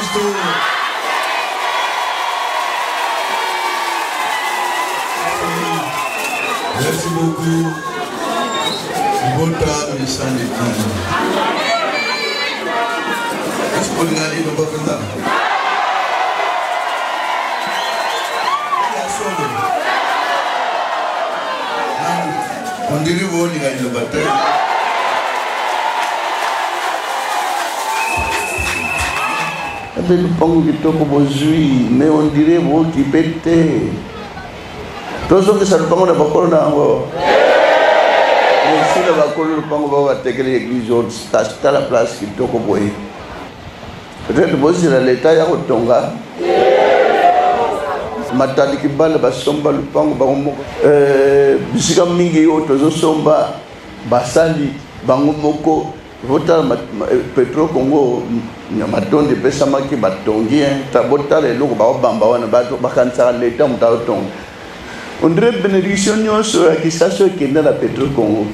Kristo. Merci beaucoup. Libota misani tini. Est-ce que vous avez liloba mpenza? Ya solo. On dirait bolinga liloba te. Abe lupango kitoko bozwi mais on dirait bokipe te. Tozongisa lupango na bakolo na yango. Merci na bakolo lupango bao batekeli eglise oyo tala place kitoko boye. Peut-être bozela leta ya kotonga. Matadi Kibala basomba lupango bango moko. Euh, bisika mingi oyo tozosomba basali bango moko. Botala eh, Petro Congo matondi epesamaki batongi botala eloko baobamba wana bato bakanisaka leta moto aotonga. On dirait bénédiction nyonso ya Kisasa ekenda na Petro Congo.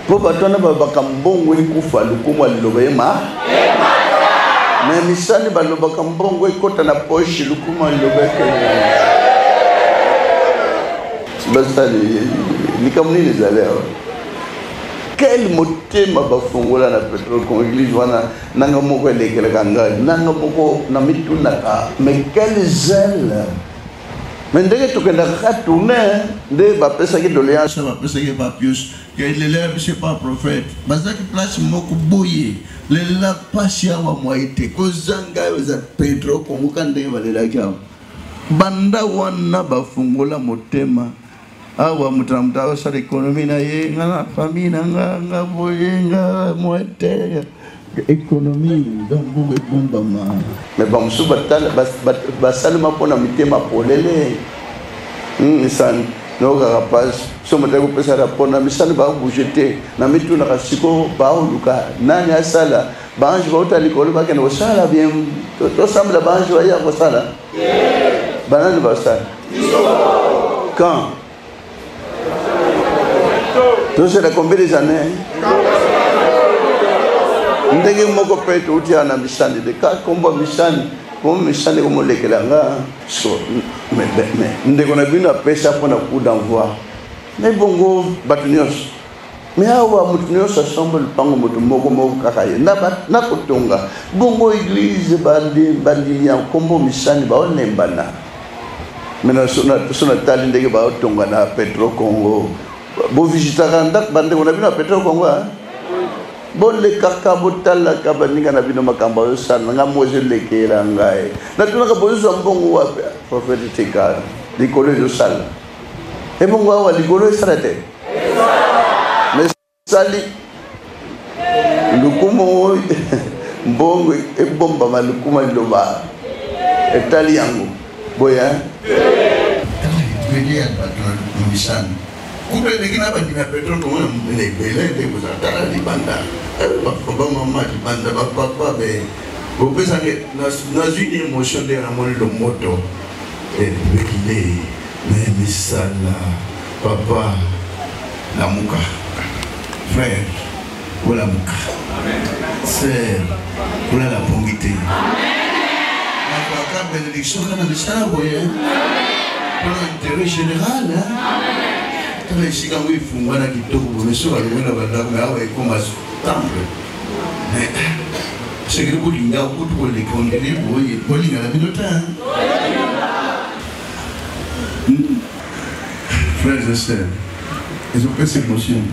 Mpo bato wana balobaka mbongo ekufa lokumu ya liloba ema me misani balobaka mbongo ekota na poche lokumu ya liloba ekende. Basali likambo nini ezali awa? Quel motema bafongola na Petro Congo église wana nanga moko elekelaka ngai nanga moko na mitunaka mais quel zèle. Mais ndenge tokendaka kaka tourne nde bapesaki doléance, bapesaki ba pius ke lela biso pa prophète, bazalaki place moko boye lela pasi awa mwaye te kozanga eza Pedro Congo ka ndenge balelaki awa banda wana bafungola motema awa moto na moto akosala ekonomi na ye nga na famille na nga nga boye nga mwaye te ekonomi donc mbongo ebombama. Me bamosusu basalema mpo na mitema polele. Misani nayokaka mpasi so moto ayaki kopesa rapport na misani babouge te na mitunaka sikoyo baoluka nani asala baange bauta likolo bakende kosala bien tosambela baange baya kosala banani basala quand tozela combien des années ndenge moko mpe touti awa na misani de ka kombo misani kombo misani komolekela nga so ndeko na bino apesa mpona coup d'envoi me bongo bato nyonso me awa moto nyonso asomba lupango moto moko moko kaka ye na kotonga bongo eglise bandimi ya nkombo misani baolembana me so natali ndenge baotonga na Petro Congo bovisitaka ndako bandeko na bino ya Petro Congo bolekaka botalaka baninga na bino makambo ayosala nga mo ezolekela ngai natunaka bozozwa mbongo wapi prophète tika likolo ezosala ebongo awa likolo esala te mais sali lukumu mbongo ebombama lukuma liloba etali yango boye ebele ya bato na misano kutu eleki na bandimi ya petrole komona na ebele nde kozala tala libanda bamama libanda bapapa be bopesaki nazwi émotion nde namoni lomoto ebekile me misala papa lamuka frère olamuka sœur olala pongi te nazwaka bénédiction kaka na misala boye mpona intérêt général tala esika yango efungwana kitoko boye so balongwe na bandako me awa ekoma temple mais sekeli bolinga kutu koleka ondire boye bolinga na bino te. Frères et sœurs, ezopesa émotion.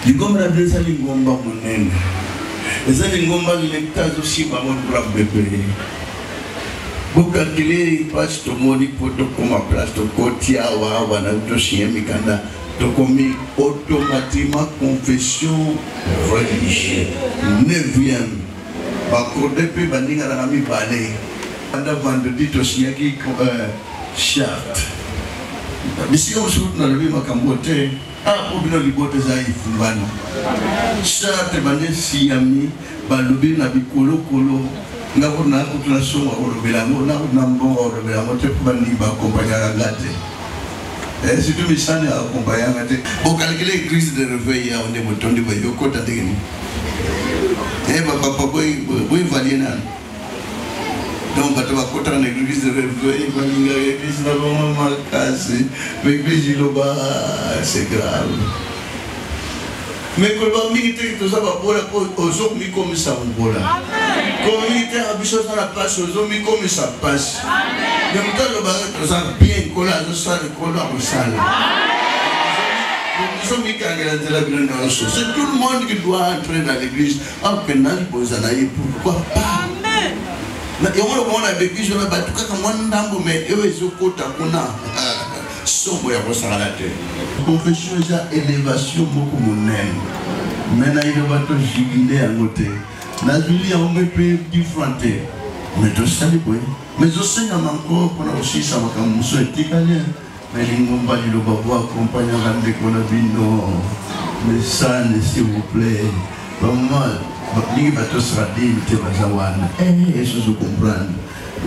Lingomba na bino eza lingomba monene, eza lingomba leta azosimba yango lokola bebe. Bokalkile mpasi tomoni mpo tokoma place tokoti awa awa na tosinye mikanda tokomi automatiquement confession religieuse 9e bakorde mpe baninga nanga mibale banda vendredi tosignaki charte bisika mosusu nalobi makambo te ah po bino libota eza efungwana charte bande esiyami balobi na bikolokolo nga kutu na kutu na songo akolobela yango na kutu na mbongo akolobela yango te mpo bandimi bakompanyaka nga te surtout misani akompanyaka te bokalkile église de réveil yawo nde botondi boye okota ndenge nini bapapa boevalie nano. Réveil balingaka église na bango makasi, mais église Liloba, c'est grave. Mais koloba mingi te toza babola mpo ozomikomisa mobola. Koloba mingi te biso oza na mpasi, ozomikomisa mpasi. Mais moto alobaka toza bien, nkolo azosala, nkolo akosala. Ozomikangela nzela bino nyonso. C'est tout le monde qui doit entrer dans l'église. Akenda liboza na ye, pourquoi pas? Yango lokomona baeglise wana bato kaka mwa ndambo, mais oyo ezokota kuna somo ya kosakana te. Confession eza élévation moko monene, mais na Liloba tojubile yango te, nazwili yango mpe different te, mais tosali boye, mais ezosengama encore mpona kosilisa makambo mosusu etikali. Mais lingomba Liloba bo accompagnaka ndeko na bino mesane, s'il vous plaît. Bamama mingi batosaka dini te, baza wana esusu comprendre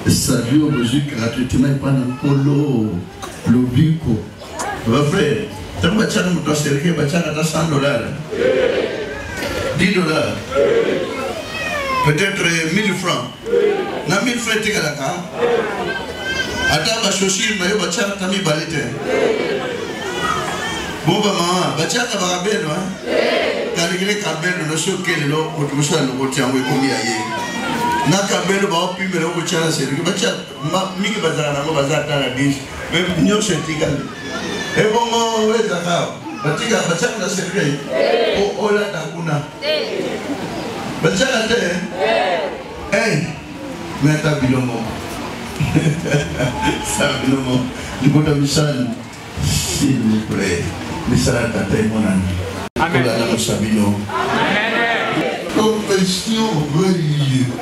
salut oyo bozwi gratuitement epa na Nkolo lobiko. Bafrère, ntango batiaka moto aserke, batiaka ata 100 dollars, 10 dollars, peut-être 1000 francs. Na 1000 francs etikalaka ata bachaussure na yo, batiaka ata mibale te. Bo bamama batiaka bakabelo, kalikile kabelo na soki lelo moto mosusu alokoti yango, ekomi ya ye. Na kabelo baopimela, okotya na seriki, batya mingi, bazala nango, baza ata na 10, mais nyonso etikali. Ebongo ezaka batika, batiaka na cercueil po olata kuna, batiaka te. Mais ata bino moko, sa bino moko libota misali, s'il vous plaît, misala tata emonani, kolanda mosa bino. Confession religieuse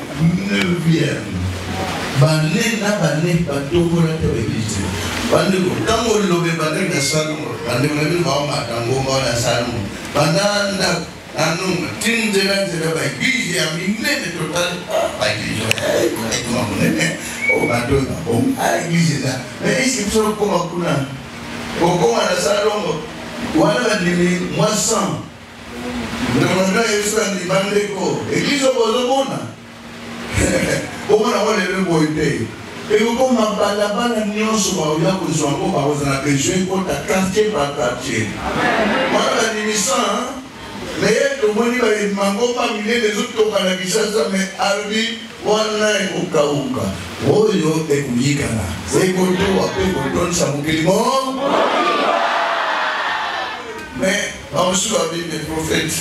neuvième, bane na bane batombola te baeglise. Bandeko, ntango olobe bandeko na salongo, bandeko na bino baomata ngomba wana salongo, banda na nunga ti nzela nzela, baeglise ya minene total, baeglise ekoma monene, oyo bato oyo babonga église eza. Mais eske biso okoma kuna, okoma na salongo wana, bandimi mwa 100? Ndeko na bino ayebiso andi, bandeko, église oyo bozomona, omona ngo lelo boye te, ekokoma balabala nyonso baoya kozwa yango, bakozala besoin ekota quartier par quartier. Wana bandimi 100. Mais tomoni mangomba minene ezotoka na Kinshasa, mais alobi wana ekokauka, oyo ekoyikana, ekotowa mpe ekotondisa mokili mo. Mais bamosusu babi: "Mais prophète,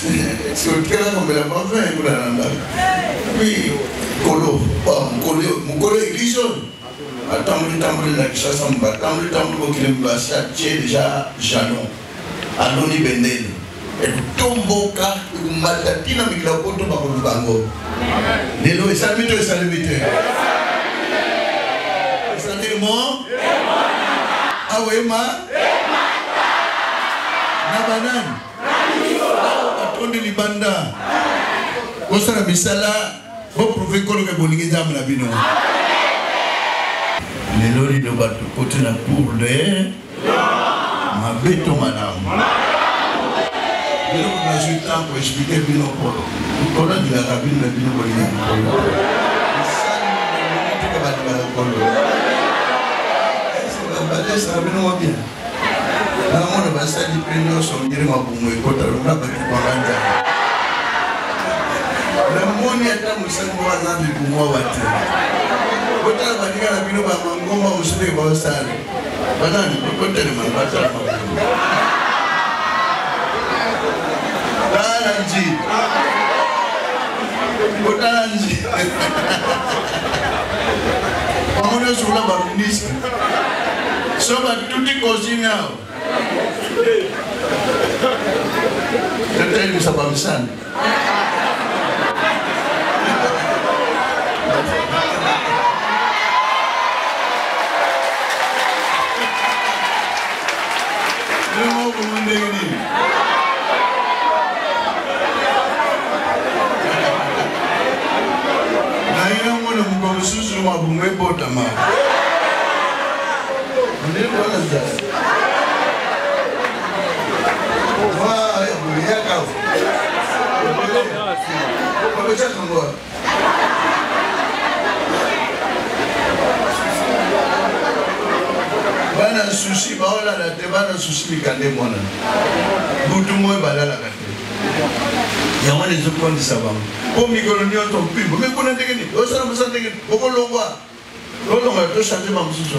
otikala komela mwa vin kuna na ndako." Puis kolo mokolo église oyo atamboli tamboli na Kinshasa, batamboli tamboli mokili, basi atie déjà jalon, aloni bendele, ekotomboka, ekomata ntina mikili ya poto, bakoluka yango. Lelo esalemi to esalemi te? Esalemi mo awa ema na banani batondi libanda kosala misala. Boprouver Nkolo bolingi Nzambe na bino. Lelo Liloba tokoti na cour de mabe to malamu. Biloko nazwi ntango koexpliquer bino, Nkolo alingaka bino na bino bolingaka Nkolo. Tika balingaka Nkolo, balesaka bino mwa bien. Namona basali mpe nyonso ndire mabumu ekota longa bato kwanga nzala. Namoni ata mosali moko aza libumu awa te. Botala baninga na bino bamangomba mosusu ndenge baosala. Banani botelema, batala mabumu. Tala nji, botala nji, bango nyonso kuna baministre so batuti kosine awa, totelemisa bamisani. Moko ndenge nini? Naye namona mokolo mosusu mabungu ebotama ndenge wana zala yaka bakotiaka ngo. Bana susi baolala te, bana susi mikanda emonana. Butu moi balalaka te. Yango wana ezokondisa bango. Mpo mikolo nyonso mpimbo. Me kuna ndenge nini? Osala mosala ndenge nini? Okolongwa. Olonga to changer ba mosusu.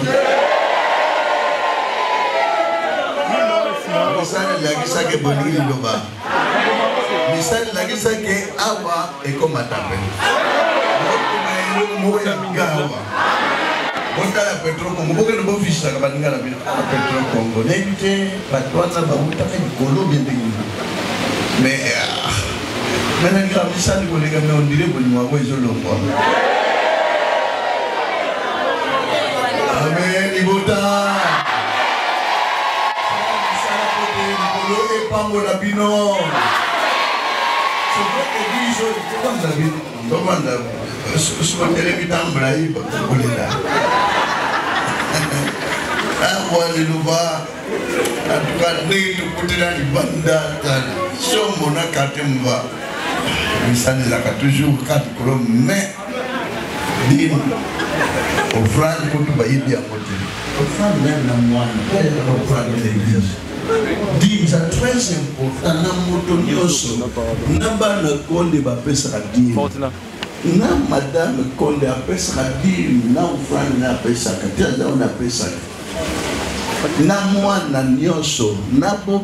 Misala elakisaki bolingi liloba. Misala elakisaki awa ekomata mpe. Eloko moko ya gawa. Botala Petro Congo, bokende bofisaka baninga na bino. Ah, Petro Congo, nayebi te bato wana bawutaka likolo bie ndenge nini. Mais ah, mais nalingaka misali koleka mais ondire bolingo yango ezolongwa. Amen, libota. Misala po te likolo epambola bino. Soki eglise oyo tobanda bino, tobanda soki otelemi tambola ye kolela. Awa liloba en tout cas ndenge tokutela libanda tala somo na quartier mba misala ezalaka toujours kaka likolo mais dime offrande kutu bayebi yango te offrande meme na mwana offrande na église dime eza très important na moto nyonso na bana konde bapesaka dime na madame konde apesaka dime na offrande na apesaka te aza wana apesaka na mwana nyonso na bo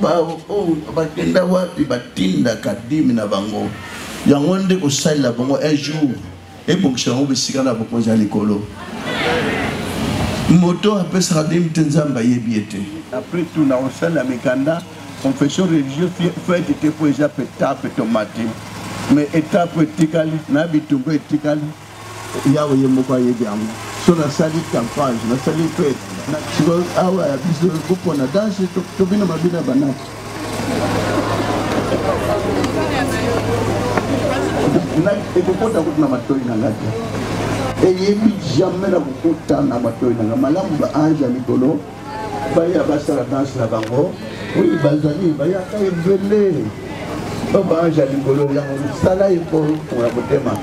oyo bakenda wapi batindaka dime na bango yango nde kosalela bango un jour ebongisa yango bisika na bokonzi ya likolo moto apesaka dime te nzambe ayebi ye te après tout na kosala mikanda confession religieuse fete te mpo eza mpe etape tomati mais etape etikali na bitumba etikali yawe ye moko ayebi yango so nasali campagne nasali fete sikoyo awa ya biso kopona danse tobina mabina banani ekokota kutu na matoi na ngai te eyebi jamais na kokota na matoi na ngai malamu baange ya likolo baya basala danse na bango oyo bazali bayaka ebele oyo baange ya likolo yango sala ye mpo na motema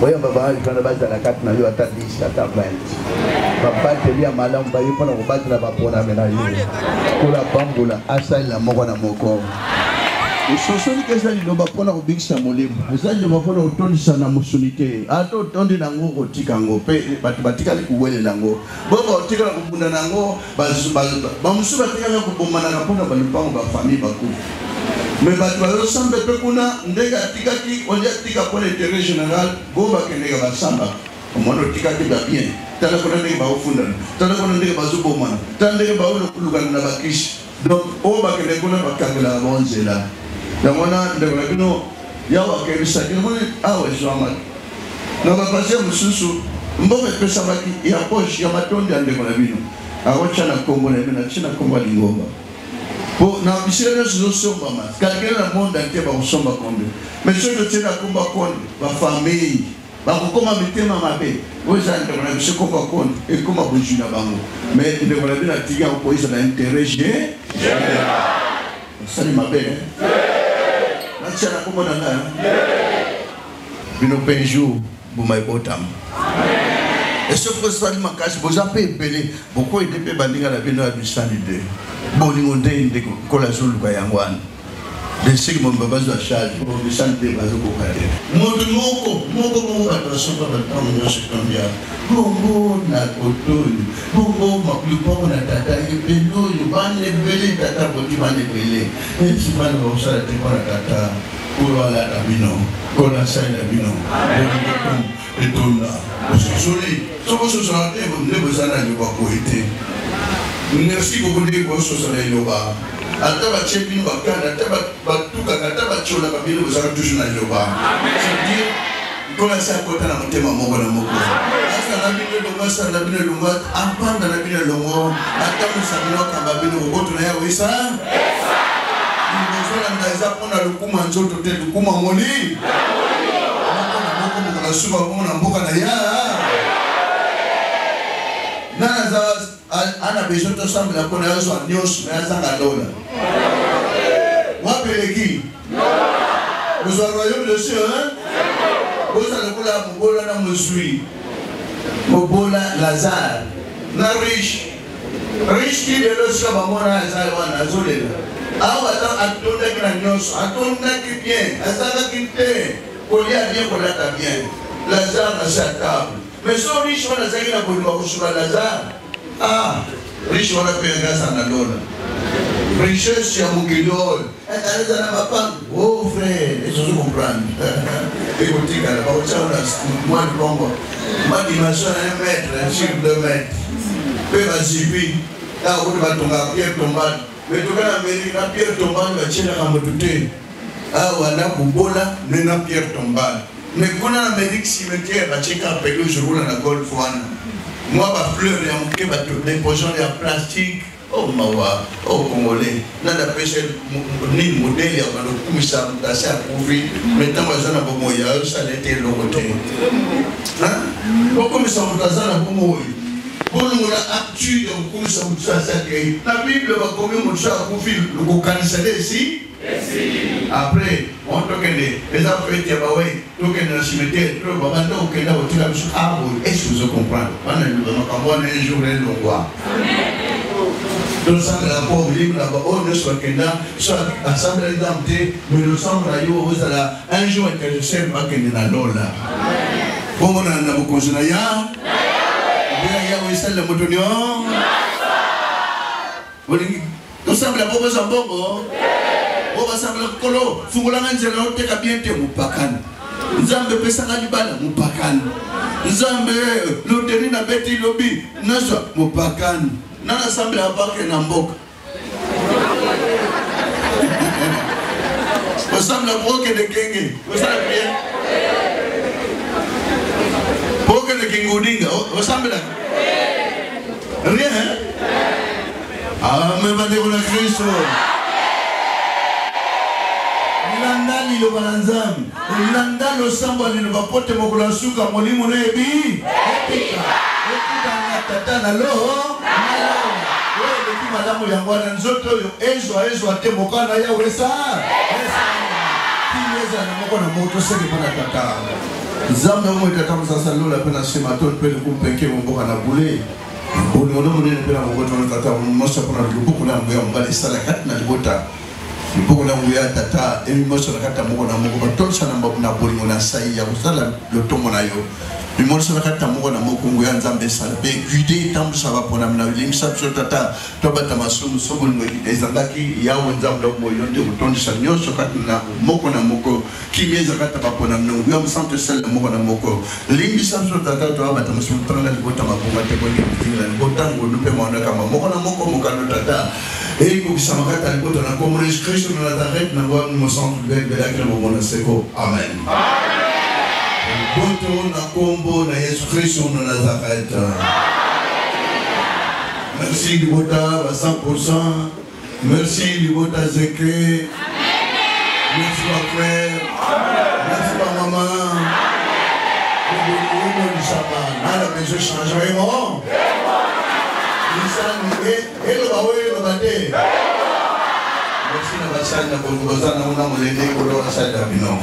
oyamba baange wana bazala kati na yo ata 10 ata 20 babateli ya malamu baye mpo na kobatela baponame na ye kola pambola asalela moko na moko ososoli ke eza liloba mpo na kobikisa molimo eza liloba mpo na kotondisa na mosuni te ata otondi na yango okotika yango mpe bato batikali kowelela yango Bongo batikala kobunda na yango, bamosusu batikala kobomanaka mpo na balupango bafamille bakufi. Me bato bazosamba mpe kuna ndenge atikaki olie atika mpo na interet general, bo bakendeka basambaka. Omoni otikaki ba bien, tala kuna ndenge baofundana, tala kuna ndenge bazobomana, tala ndenge baolukana na bakisi. Donc oyo bakende kuna bakangelaka bango nzela. Yango wana ndeko na bino Yawe akebisaki, omoni awa ezwamaki Na ba pasteur mosusu mbongo epesamaki ya poche ya matondi ya ndeko na bino akotya na nkombo na bino atye na nkombo ya lingomba po na bisika nyonso ezosombama calcule na monde entier bakosomba combien mais soki totie na nkombo ya konde bafamille bakokoma mitema mabe oyo eza ndeko na biso nkombo ya konde ekoma bozwi na bango mais ndeko na bino atiki yango po ezala intérêt général osali mabe natia na nkombo na ngai bino mpe un jour mbuma ebotama esoki bosali makasi boza mpe ebele bokoyede mpe baninga na bino ya bisali de bolingo nde ndeko nkola azoluka yango wana desiki momba bazwa charge po bisali te bazokoka te moto moko moko moko bato basomba batango nyonso etondi ya bongo na koto oyo bongo lupango na tata ebele oyo bana ebele tata boti bana ebele esi bana bakosala te mpo na tata Nkolo alata bino, Nkolo asalela bino. Bolingo etonda. Ososoli, soki ososola te nde boza na liloba boye te. Merci beaucoup ndenge bososola liloba. Ata batie bino bakanda, ata batukaka, ata batiolaka bino, bozalaka toujours na liloba. C'est-à-dire Nkolo asi akota na motema moko na moko. Asala bino elongo, asala bino elongo, apanda na bino elongo, atambwisa bino, akamba bino, boboto na Yawe esa. Bozolanda eza mpo na lokumu ya nzoto te, lokumu ya moli. Moko na moko mokolo ya suka bongo na mboka na ya. Nani aza ana besoin tosambela mpo na ye azwa nyonso me azanga lola. Wapi eleki? Kozwa royaume de cieux, hein? Boza lokola mobola na mozwi. Mobola Lazare na riche. Riche ti lelo esika bamona aza wana azolela awa ata atondaki na nyonso, atondaki bien, azalaki te kolia bien, kolata bien. Lazare na se ya table, mais so riche wana azalaki na bolingo ya kosunga Lazare. Ah, riche wana mpe aza na lola. Richesse ya mokili oyo eza na mapango. Oh frère, ezozo comprendre ekotikala bakotia na mwa libongo mwa dimension ya 1 mètre sur 2 mètres mpe bazipi ntango kutu batongaka pierre tombale, mais toka na Amerique na pierre tombale batielaka moto te. Awa na bobola me na pierre tombale, mais kuna na Amérique cimetière batieka pelouse kuna na golf wana mwa bafleur ya moke, bato deposition ya plastique. Oh mawa, oh congolais, nani apesa nini modele ya banda kokumisa moto asi akufi, me ntango aza na bomoi ayosala ete eloko te. Bokomisa moto aza na bomoi, bolongola actu ya kokumisa moto so asi akei. Na Bible bakomi moto so akufi kokanisa nde esi après on tokende eza fete ya bawei, tokende na cimetière to babanda kokenda kotika biso aboye. Est ce que ozo comprendre bana liloba makambo wana? Un jour elongwa tosambela mpo molimo na baoyo nyonso bakenda so asambela nzambe te, me losambo na yo ozala un jour intercesseur, bakende na lola bomonana na bokonzi na ya ya Yawe esalela moto nyonso. Olingi tosambela mpo bozwa mbongo? Oyo basambela Nkolo fungolanga nzela oteka bien te, mopakani. Nzambe pesanga libala, mopakani. Nzambe loteri nabeti lobi nazwa, mopakani. Na nasambela bake na mboka osambela mpo okende kenge osala priere mpo okende kingudinga osambela rien. Amen bandeko na Kristo, landa liloba na Nzambe, landa losambo ya liloba mpo te mokolo ya suka molimo na ebi epika ekutana tata na lo oyo eleki malamu. Yango wana nzoto oyo ezwa ezwa te mokana na Yawe esa kini ezala na moko na moko. Toseke mpo na tata Nzambe omoi, tata mosasa lola mpe na nsima to mpe lokumu mpe nkembo mboka na bule bolingo no monene mpe na boboto na tata mosa mpo na loboko na nguya mobali esala kati na libota. Loboko na nguya ya tata emimosa na kati ya moko na moko, batondisa na bolingo na nsai ya kosala lotomo na yo. Mimonisa na kati ya moko na moko nguya ya Nzambe esala mpe guide etambwisa baponami na yo. Limbisa biso tata, tobata masumu so bolingo ezangaki. Yawe Nzambe na bomoi, yo nde kotondisa nyonso kati na moko na moko. Kimia eza kati ya baponami na nguya mosantu esalela moko na moko. Limbisa biso tata, toyabata masumu, tanga libota mabonga te bongi kotingela libota ngolu mpe mawana kamba moko na moko mokano tata ekokisama kati ya libota na nkombo na Yesu Kristo na Nazareth na nguya mosantu belaki na bomoi na seko. Amen. Boto na nkombo na Yesu Kristo na Nazareth. Merci libota ba 100%. Merci libota Zeke. Merci ba frère. Merci ba maman. Omonisaka nana besoin changer emo. Lisani eloba oyo eloba te. Merci na basali na bolingo baza nango na molende kolo asalela bino.